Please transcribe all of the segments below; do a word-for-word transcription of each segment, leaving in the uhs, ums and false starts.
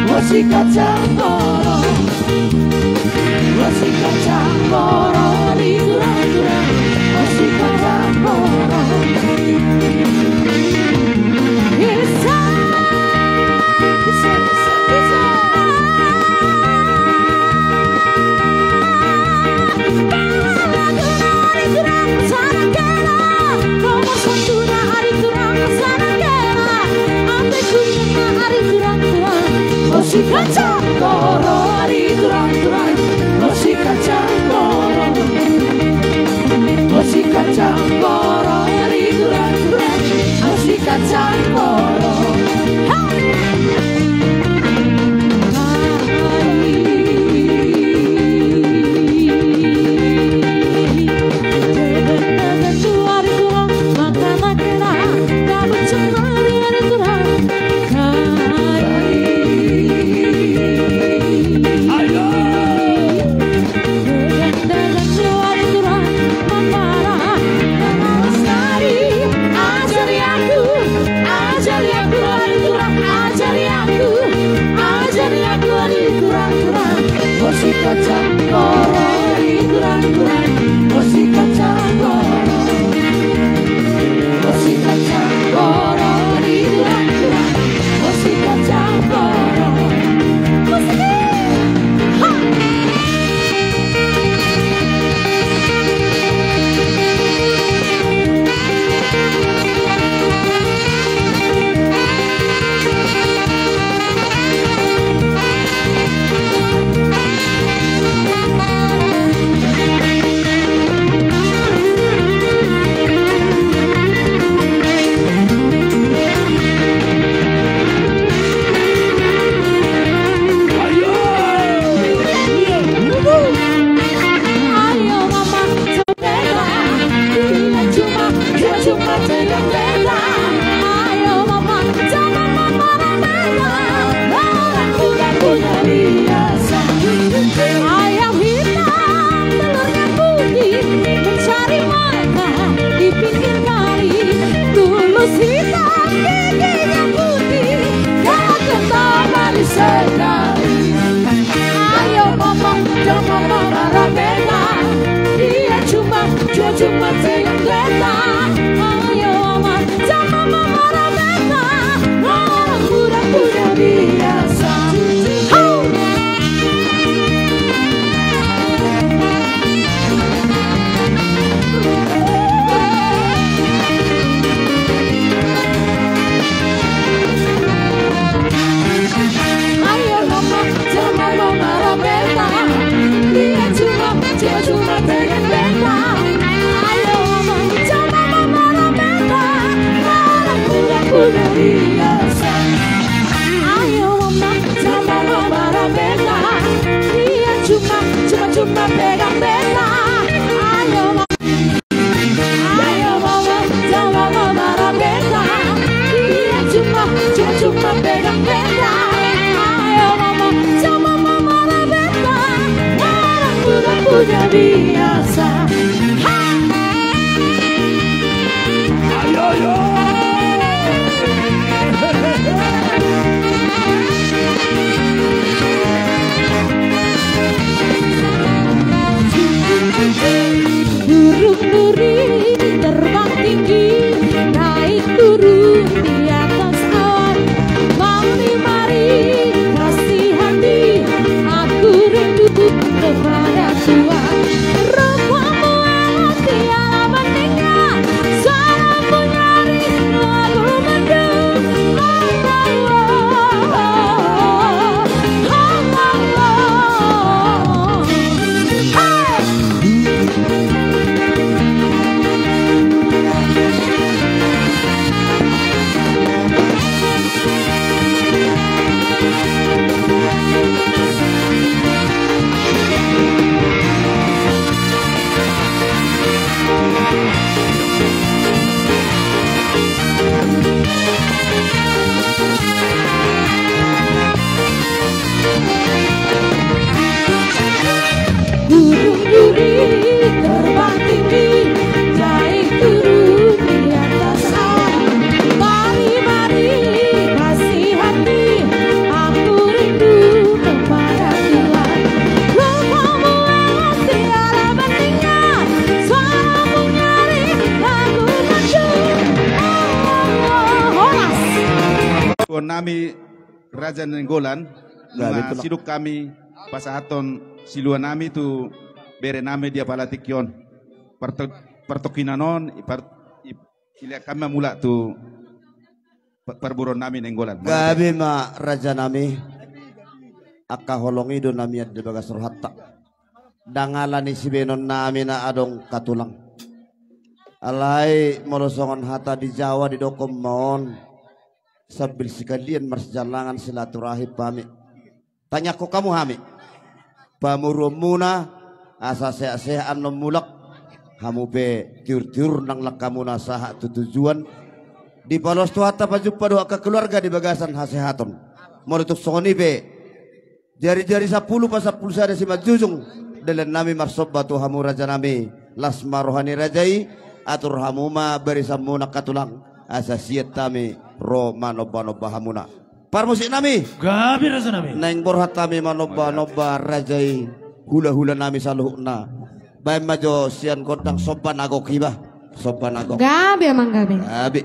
Bosi kacang boro, bosi kacang boro, di turang-turang, bosi kacang boro. Bisa, bisa, bisa, bisa. Bosi kacang boro, di turang-turang, bosi kacang boro, bosi kacang boro, di turang-turang, bosi kacang boro. Hai! Bosi kacang boro, di turang-turang, bosi kacang boro, bosi kacang boro, di turang-turang, bosi kacang boro. Musik! Ha! Ayam hitam telurnya putih, mencari makan di pinggir kali. Tulus hitam giginya putih, galak kental manis sekali. Ayo mama, jangan mama marah beta. Dia cuma, dia cuma tegang beta. Ayo mama, jangan mama marah beta. Orang muda punya biasa. Hau! Ayo mama, jangan mama marah beta. Dia cuma, dia cuma tegang beta. Ayo mama, jangan mama marah beta. Marah pura-pura biasa. Ayo mama, jangan mama marah beta. Dia cuma, cuma, cuma pegang beta. Ayo mama. Ayo mama, jangan mama marah beta. Dia cuma, cuma, cuma pegang beta. Ayo mama, jangan mama marah beta. Marah pura-pura biasa. Ha! Ayo, ayo. Burung nuri terbang tinggi, naik turun di atas awan. Mari, mari, kasih hati, aku rindu kepada Tuhan. Rupamu nami Raja Nainggolan, nunga sidung hami pasahathon silua nami tu bere nami di apala tingki on. Parto-, partokinan on, i par-, i, ilean hami ma mulak tu pa-, parboruon nami Nainggolan. Gabe ma raja nami, angka holong i do na mian di bagas rohanta. Ndang ala ni sibahenon nami na adong hatulang. Alai molo songon hata di Jawa didokkon ma on, sambil sekalian marsijalangan silaturahim hami. Tangiangkon hamu hami pamoruonmuna, asa sehat-sehat annon mulak. Hamu pe tiur-tiur nang langkamuna sahat tu tujuan. Dipaloas Tuhanta pajumpa dohot angka keluarga di bagasan hasehaton. Molo tung songon i pe, jari-jari sampulu pasampulu sada simanjujung. Dalan nami marsomba tu hamu raja nami, las ma roha ni raja i. Atur hamu ma barisanmuna angka tulang, asa sian hami ro manomba-nomba hamuna. Parmusik nami. Gabe raja nami. Naeng borhat hami manomba-nomba raja i, hula-hula nami saluhutna. Baen ma jo sian gondang somba na gok iba. Somba na gok. Gabe amang gabe. Gabe.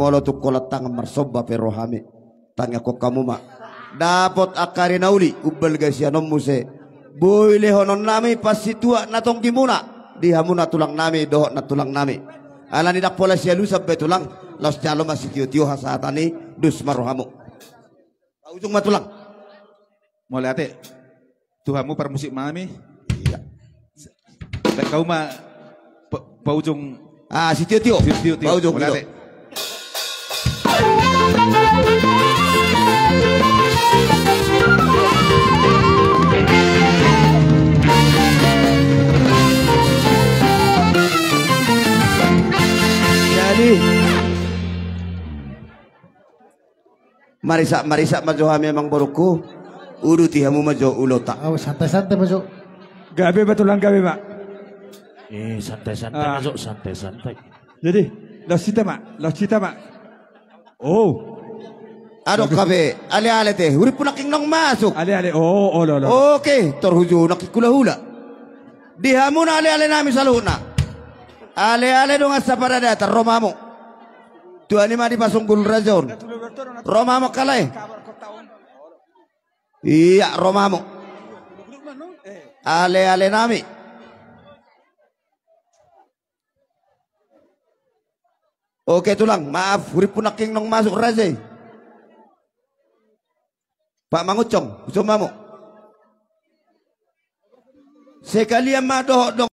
Olo tung holan tangan marsomba pe rohami. Tangiangkon hamu ma. Dapot angka ari na uli, umbalga sian on muse. Boi lehononnami pasituak na tonggimuna. Di hamuna tulangnami, dohot nantulangnami. Alani ndang pola sialusan be tulang, laos jalo ma sitiotio hasahatan i, dos ma rohamu. Paujung ma tulang. Mauliate. Tu hamu parmusik nami. Iya. Baen hamu ma pa-, paujung. Ah, sitiotio. Sitiotio. Paujung, mauliate. Jadi, marisak-marisak ma jo hami amang borungku. Uduti hamu ma jo ulota. Au, santai-santai ma jo. Gabe ma tulang, gabe ma. Eh, santai-santai ma jo, santai-santai. Jadi, laos hita ma, laos hita ma. Oh. Adong hape, ale-ale te, huripu nangkin naung masuk. Ale-ale, oh, olo, olo. Oke, tor hujou nangkin hula-hula. Di hamu na ale-ale nami saluhutna. Ale-ale dongan saparadaton, ro ma hamu. Tuani ma di pasunggul raja on. Ro ma hamu angka lae. Iya, ro ma hamu. Ale-ale nami. Oke tulang, maaf, huripu nangkin naung masuk raja i. Pak Manguncung, hujou ma hamu. Sekalian ma dohot dong.